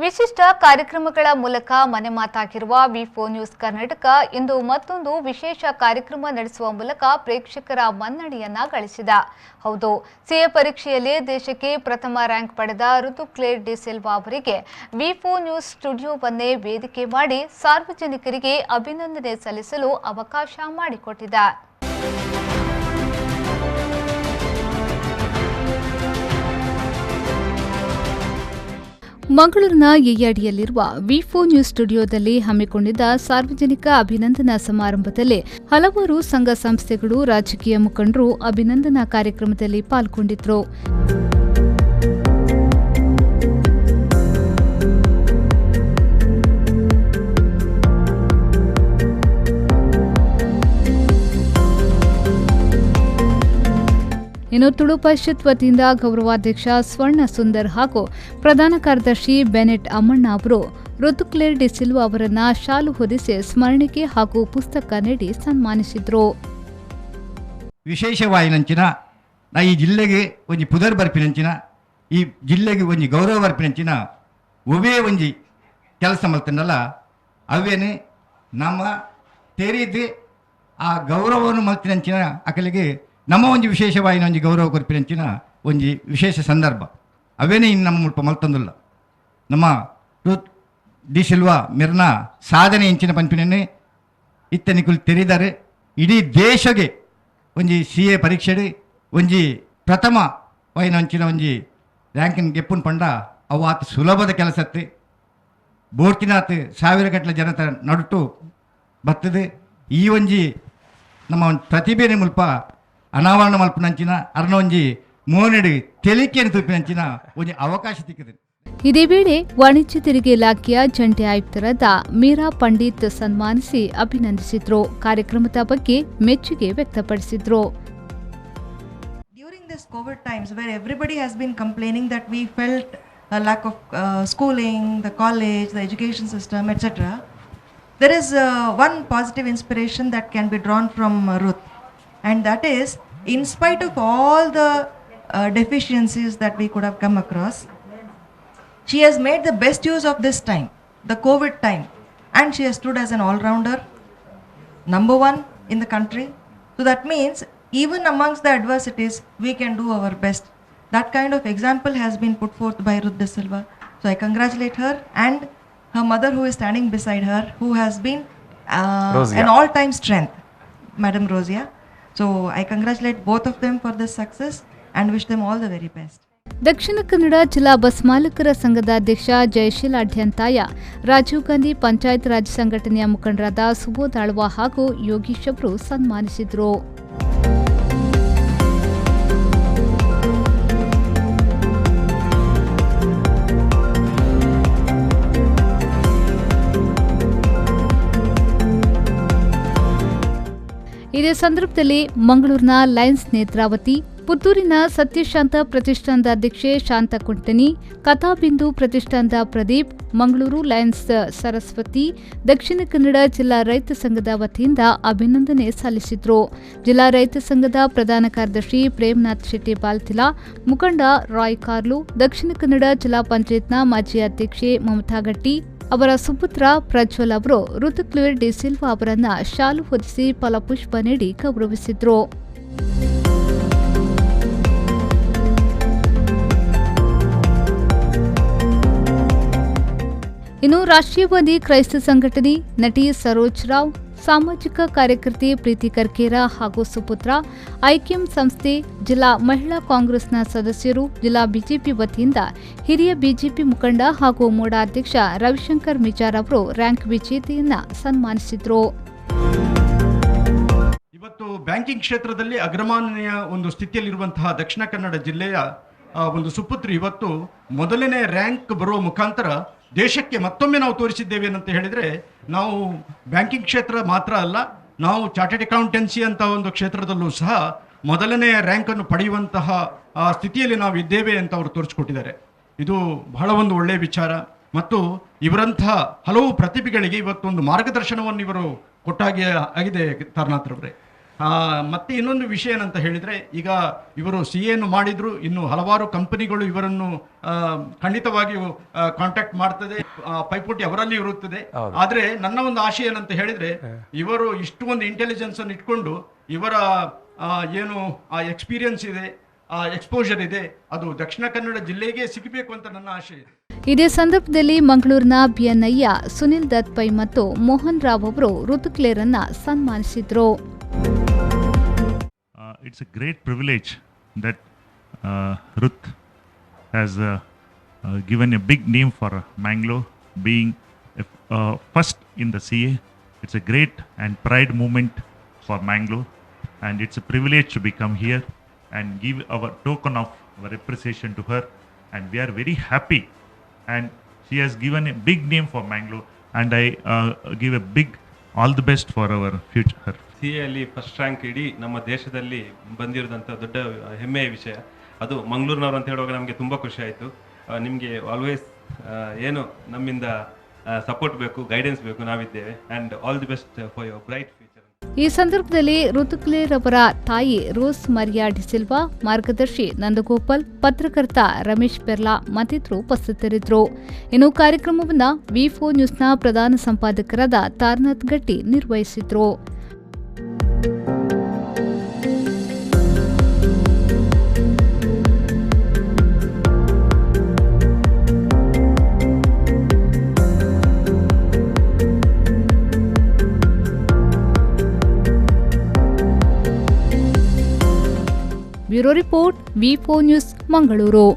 ವಿಶಿಷ್ಟ ಕಾರ್ಯಕ್ರಮಗಳ ಮೂಲಕ ಮನೆ ಮಾತಾಗಿರುವ ವಿ4 ನ್ಯೂಸ್ ಕರ್ನಾಟಕ ಇಂದು ಮತ್ತೊಂದು ವಿಶೇಷ ಕಾರ್ಯಕ್ರಮ ನಡೆಸುವ ಮೂಲಕ ಪ್ರೇಕ್ಷಕರ ಮನ್ನಣೆಯನ್ನ ಗಳಿಸಿದ. ಹೌದು, ಸಿಎ ಪರೀಕ್ಷೆಯಲ್ಲಿ ದೇಶಕ್ಕೆ ಪ್ರಥಮ ರ್ಯಾಂಕ್ ಪಡೆದ ಋತು ಕ್ಲೇರ್ ಡಿಸಿಲ್ವಾ ಅವರಿಗೆ ವಿ4 ನ್ಯೂಸ್ ಸ್ಟುಡಿಯೋವನ್ನೇ ವೇದಿಕೆ ಮಾಡಿ ಸಾರ್ವಜನಿಕರಿಗೆ ಅಭಿನಂದನೆ ಸಲ್ಲಿಸಲು ಅವಕಾಶ ಮಾಡಿಕೊಟ್ಟಿದೆ. ಮಂಗಳೂರಿನ ಯಯ್ಯಾಡಿಯಲ್ಲಿರುವ ವಿ4 ನ್ಯೂಸ್ ಸ್ಟುಡಿಯೋದಲ್ಲಿ ಹಮ್ಮಿಕೊಂಡಿದ್ದ ಸಾರ್ವಜನಿಕ ಅಭಿನಂದನಾ ಸಮಾರಂಭದಲ್ಲಿ ಹಲವಾರು ಸಂಘ ಸಂಸ್ಥೆಗಳು, ರಾಜಕೀಯ ಮುಖಂಡರು ಅಭಿನಂದನಾ ಕಾರ್ಯಕ್ರಮದಲ್ಲಿ ಪಾಲ್ಗೊಂಡಿದ್ದರು. ಇನ್ನು ತುಳು ಪರಿಷತ್ ವತಿಯಿಂದ ಗೌರವಾಧ್ಯಕ್ಷ ಸ್ವರ್ಣ ಸುಂದರ್ ಹಾಗೂ ಪ್ರಧಾನ ಕಾರ್ಯದರ್ಶಿ ಬೆನೆಟ್ ಅಮ್ಮಣ್ಣ ಅವರು ಋತುಕ್ಲೇರ್ ಡಿಸಿಲ್ವಾ ಅವರನ್ನ ಶಾಲು ಹೊದಿಸಿ ಸ್ಮರಣಿಕೆ ಹಾಗೂ ಪುಸ್ತಕ ನೀಡಿ ಸನ್ಮಾನಿಸಿದರು. ವಿಶೇಷವಾಯಿನಂಚಿನ ನಾ ಈ ಜಿಲ್ಲೆಗೆ ಒಂಜಿ ಪುದರ್ ಬರ್ಪಿನಂಚಿನ, ಈ ಜಿಲ್ಲೆಗೆ ಒಂಜಿ ಗೌರವ ಬರ್ಪಿನಂಚಿನ ಒವೇ ಒಂಜಿ ಕೆಲಸ ಮಲ್ತನಲ್ಲ ಅವೇನೆ ನಮ್ಮ ತೆರಿದು ಆ ಗೌರವವನ್ನು ಮಲ್ತಿನಂಚಿನ ಅಕಲಿಗೆ ನಮ್ಮ ಒಂಜಿ ವಿಶೇಷವಾಯಿನ ಒಂಜಿ ಗೌರವ ಕೊರ್ಪಿನಂಚಿನ ಒಂಜಿ ವಿಶೇಷ ಸಂದರ್ಭ ಅವೇನೇ ಇನ್ನು ನಮ್ಮ ಮುಲ್ಪ ಮಲ್ತಂದುಲ್ಲ. ನಮ್ಮ ರುತ್ ಡಿ ಸಿಲ್ವಾ ಮೆರ್ನ ಸಾಧನೆ ಇಂಚಿನ ಪಂಪಿನೇ ಇತ್ತ ನಿಕುಲು ತೆರಿದರೆ ಇಡೀ ದೇಶಗೆ ಒಂಜಿ ಸಿ ಎ ಪರೀಕ್ಷೆಡು ಒಂಜಿ ಪ್ರಥಮ ವೈನ ಒಂಚಿನ ಒಂಜಿ ರ್ಯಾಂಕಿನ ಗೆಪ್ಪುನ್ ಪಂಡ ಅವು ಆತ ಸುಲಭದ ಕೆಲಸತ್ತೆ. ಬೋರ್ತಿನಾತ್ ಸಾವಿರ ಗಟ್ಟಲೆ ಜನತ ನಡುಟು ಬರ್ತದೆ. ಈ ಒಂಜಿ ನಮ್ಮ ಒಂಜಿ ಪ್ರತಿಭೆನೆ ಮುಲ್ಪ ಅನಾವರಣ ಮಲ್ಪುನಂಚಿನ ಅರ್ನ ಒಂಜಿ ಮೋನೆಡು ತೆಲಿಕೆಯನ್ನು ತೂಪಿನಂಚಿನ ಒಂಜಿ ಅವಕಾಶ ತಿಕ್ಕಿದೆ. ಇದೇ ವೇಳೆ ವಾಣಿಜ್ಯ ತೆರಿಗೆ ಇಲಾಖೆಯ ಜಂಟಿ ಆಯುಕ್ತರಾದ ಮೀರಾ ಪಂಡಿತ್ ಸನ್ಮಾನಿಸಿ ಅಭಿನಂದಿಸಿದ್ರು. ಕಾರ್ಯಕ್ರಮದ ಬಗ್ಗೆ ಮೆಚ್ಚುಗೆ ವ್ಯಕ್ತಪಡಿಸಿದ್ರು. During this COVID times, where everybody has been complaining that we felt a lack of schooling, the college, the education system, etc., there is one positive inspiration that can be drawn from Ruth, and that is, in spite of all the deficiencies that we could have come across, she has made the best use of this time, the COVID time, and she has stood as an all-rounder, number one in the country. So that means even amongst the adversities, we can do our best. That kind of example has been put forth by Ruth De Silva. So I congratulate her and her mother, who is standing beside her, who has been Rosia. an all-time strength, Madam Rosia. So I congratulate both of them for this success and wish them all the very best. Dakshina Kannada ಜಿಲ್ಲಾ bus ಮಾಲೀಕರ ಸಂಘದ ಅಧ್ಯಕ್ಷ ಜಯಶೀಲ ಅಡ್ಯಂತಾಯ, ರಾಜೀವ್ ಗಾಂಧಿ ಪಂಚಾಯತ್ ರಾಜ್ ಸಂಘಟನೆಯ ಮುಖಂಡರಾದ ಸುಬೋಧ್ ಆಳ್ವ ಹಾಗೂ ಯೋಗೀಶ್ ಅವರು ಸನ್ಮಾನಿಸಿದರು. ಇದೇ ಸಂದರ್ಭದಲ್ಲಿ ಮಂಗಳೂರಿನ ಲಯನ್ಸ್ ನೇತ್ರಾವತಿ, ಪುತ್ತೂರಿನ ಸತ್ಯಶಾಂತ ಪ್ರತಿಷ್ಠಾನದ ಅಧ್ಯಕ್ಷೆ ಶಾಂತ ಕುಂಟನಿ, ಕಥಾಬಿಂದು ಪ್ರತಿಷ್ಠಾನದ ಪ್ರದೀಪ್, ಮಂಗಳೂರು ಲಯನ್ಸ್ ಸರಸ್ವತಿ, ದಕ್ಷಿಣ ಕನ್ನಡ ಜಿಲ್ಲಾ ರೈತ ಸಂಘದ ವತಿಯಿಂದ ಅಭಿನಂದನೆ ಸಲ್ಲಿಸಿದ್ರು. ಜಿಲ್ಲಾ ರೈತ ಸಂಘದ ಪ್ರಧಾನ ಕಾರ್ಯದರ್ಶಿ ಪ್ರೇಮನಾಥ್ ಶೆಟ್ಟಿ ಬಾಲ್ತಿಲಾ, ಮುಖಂಡ ರಾಯ್ ಕಾರ್ಲು, ದಕ್ಷಿಣ ಕನ್ನಡ ಜಿಲ್ಲಾ ಪಂಚಾಯತ್ನ ಮಾಜಿ ಅಧ್ಯಕ್ಷೆ ಮಮತಾ ಗಟ್ಟಿ ಅವರ ಸುಪುತ್ರ ಪ್ರಜ್ವಲ್ ಅವರು ಋತುಕ್ಲೇರ್ ಡಿಸಿಲ್ವಾ ಅವರನ್ನ ಶಾಲು ಹೊದಿಸಿ ಫಲಪುಷ್ಪ ನೀಡಿ ಗೌರವಿಸಿದ್ರು. ಇನ್ನು ರಾಷ್ಟ್ರೀಯವಾದಿ ಕ್ರೈಸ್ತ ಸಂಘಟನೆ ನಟಿ ಸರೋಜ್ ರಾವ್, ಸಾಮಾಜಿಕ ಕಾರ್ಯಕರ್ತೆ ಪ್ರೀತಿ ಕರ್ಕೇರ ಹಾಗೂ ಸುಪುತ್ರ, ಐಕ್ಯಂ ಸಂಸ್ಥೆ, ಜಿಲ್ಲಾ ಮಹಿಳಾ ಕಾಂಗ್ರೆಸ್ನ ಸದಸ್ಯರು, ಜಿಲ್ಲಾ ಬಿಜೆಪಿ ವತಿಯಿಂದ ಹಿರಿಯ ಬಿಜೆಪಿ ಮುಖಂಡ ಹಾಗೂ ಮೂಡಾ ಅಧ್ಯಕ್ಷ ರವಿಶಂಕರ್ ಮಿಜಾರ್ ಅವರು ರ್ಯಾಂಕ್ ವಿಜೇತೆಯನ್ನ ಸನ್ಮಾನಿಸಿದ್ರು. ಇವತ್ತು ಬ್ಯಾಂಕಿಂಗ್ ಕ್ಷೇತ್ರದಲ್ಲಿ ಅಗ್ರಮಾನ್ಯ ಒಂದು ಸ್ಥಿತಿಯಲ್ಲಿರುವಂತಹ ದಕ್ಷಿಣ ಕನ್ನಡ ಜಿಲ್ಲೆಯ ಒಂದು ಸುಪುತ್ರಿ ಇವತ್ತು ಮೊದಲನೇ ರ್ಯಾಂಕ್ ಬರುವ ಮುಖಾಂತರ ದೇಶಕ್ಕೆ ಮತ್ತೊಮ್ಮೆ ನಾವು ತೋರಿಸಿದ್ದೇವೆ ಅಂತ ಹೇಳಿದ್ರೆ, ನಾವು ಬ್ಯಾಂಕಿಂಗ್ ಕ್ಷೇತ್ರ ಮಾತ್ರ ಅಲ್ಲ, ನಾವು ಚಾರ್ಟೆಡ್ ಅಕೌಂಟೆನ್ಸಿ ಅಂತ ಒಂದು ಕ್ಷೇತ್ರದಲ್ಲೂ ಸಹ ಮೊದಲನೆಯ ರ್ಯಾಂಕನ್ನು ಪಡೆಯುವಂತಹ ಸ್ಥಿತಿಯಲ್ಲಿ ನಾವು ಇದ್ದೇವೆ ಅಂತ ಅವರು ತೋರಿಸಿಕೊಟ್ಟಿದ್ದಾರೆ. ಇದು ಬಹಳ ಒಂದು ಒಳ್ಳೆಯ ವಿಚಾರ. ಮತ್ತು ಇವರಂತಹ ಹಲವು ಪ್ರತಿಭೆಗಳಿಗೆ ಇವತ್ತೊಂದು ಮಾರ್ಗದರ್ಶನವನ್ನು ಇವರು ಕೊಟ್ಟಾಗೆ ಆಗಿದೆ. ತಾರನಾಥ್ರವರೇ, ಮತ್ತು ಇನ್ನೊಂದು ವಿಷಯ ಏನಂತ ಹೇಳಿದರೆ, ಈಗ ಇವರು ಸಿ ಎನ್ನು ಮಾಡಿದರು, ಇನ್ನು ಹಲವಾರು ಕಂಪನಿಗಳು ಇವರನ್ನು ಖಂಡಿತವಾಗಿಯೂ ಕಾಂಟ್ಯಾಕ್ಟ್ ಮಾಡ್ತದೆ, ಪೈಪೋಟಿ ಅವರಲ್ಲಿ ಇರುತ್ತದೆ. ಆದರೆ ನನ್ನ ಒಂದು ಆಶೆ ಏನಂತ ಹೇಳಿದರೆ, ಇವರು ಇಷ್ಟು ಒಂದು ಇಂಟೆಲಿಜೆನ್ಸನ್ನು ಇಟ್ಕೊಂಡು ಇವರ ಏನು ಆ ಎಕ್ಸ್ಪೀರಿಯನ್ಸ್ ಇದೆ, ಆ ಎಕ್ಸ್ಪೋಜರ್ ಇದೆ, ಅದು ದಕ್ಷಿಣ ಕನ್ನಡ ಜಿಲ್ಲೆಗೆ ಸಿಗಬೇಕು ಅಂತ ನನ್ನ ಆಶೆ ಇದೆ. ಇದೇ ಸಂದರ್ಭದಲ್ಲಿ ಮಂಗಳೂರಿನ ಬಿಎನ್ಐಯ ಸುನಿಲ್ ದತ್ ಪೈ ಮತ್ತು ಮೋಹನ್ ರಾವ್ ಅವರು ಋತುಕ್ಲೇರನ್ನ ಸನ್ಮಾನಿಸಿದರು. It's a great privilege that Ruth has given a big name for Mangalore, being first in the CA. It's a great and pride moment for Mangalore, and it's a privilege to become here and give our token of our appreciation to her. And we are very happy, and she has given a big name for Mangalore, and I give a big all the best for our future. Her. C ಎಲ್ಲಿ first rank ಇಡೀ ನಮ್ಮ ದೇಶದಲ್ಲಿ ಬಂದಿರೋದಂಥ ದೊಡ್ಡ ಹೆಮ್ಮೆಯ ವಿಷಯ. ಅದು ಮಂಗಳೂರಿನವರು ಅಂತ ಹೇಳುವಾಗ ನಮಗೆ ತುಂಬ ಖುಷಿ ಆಯಿತು. ನಿಮಗೆ ಆಲ್ವೇಸ್ ಏನು ನಮ್ಮಿಂದ ಸಪೋರ್ಟ್ ಬೇಕು, ಗೈಡೆನ್ಸ್ ಬೇಕು, ನಾವಿದ್ದೇವೆ. And all the best for your bright future. ಈ ಸಂದರ್ಭದಲ್ಲಿ ಋತುಕ್ಲೇರ್ ಅವರ ತಾಯಿ ರೋಸ್ ಮರಿಯಾ ಡಿಸಿಲ್ವಾ, ಮಾರ್ಗದರ್ಶಿ ನಂದಗೋಪಾಲ್, ಪತ್ರಕರ್ತ ರಮೇಶ್ ಪೆರ್ಲಾ ಮತ್ತಿತರರು ಉಪಸ್ಥಿತರಿದ್ದರು. ಇನ್ನು ಕಾರ್ಯಕ್ರಮವನ್ನು ವಿ4 ನ್ಯೂಸ್ನ ಪ್ರಧಾನ ಸಂಪಾದಕರಾದ ತಾರನಾಥ್ ಗಟ್ಟಿ ನಿರ್ವಹಿಸಿದರು. Bureau report, V4 news, Mangaluru.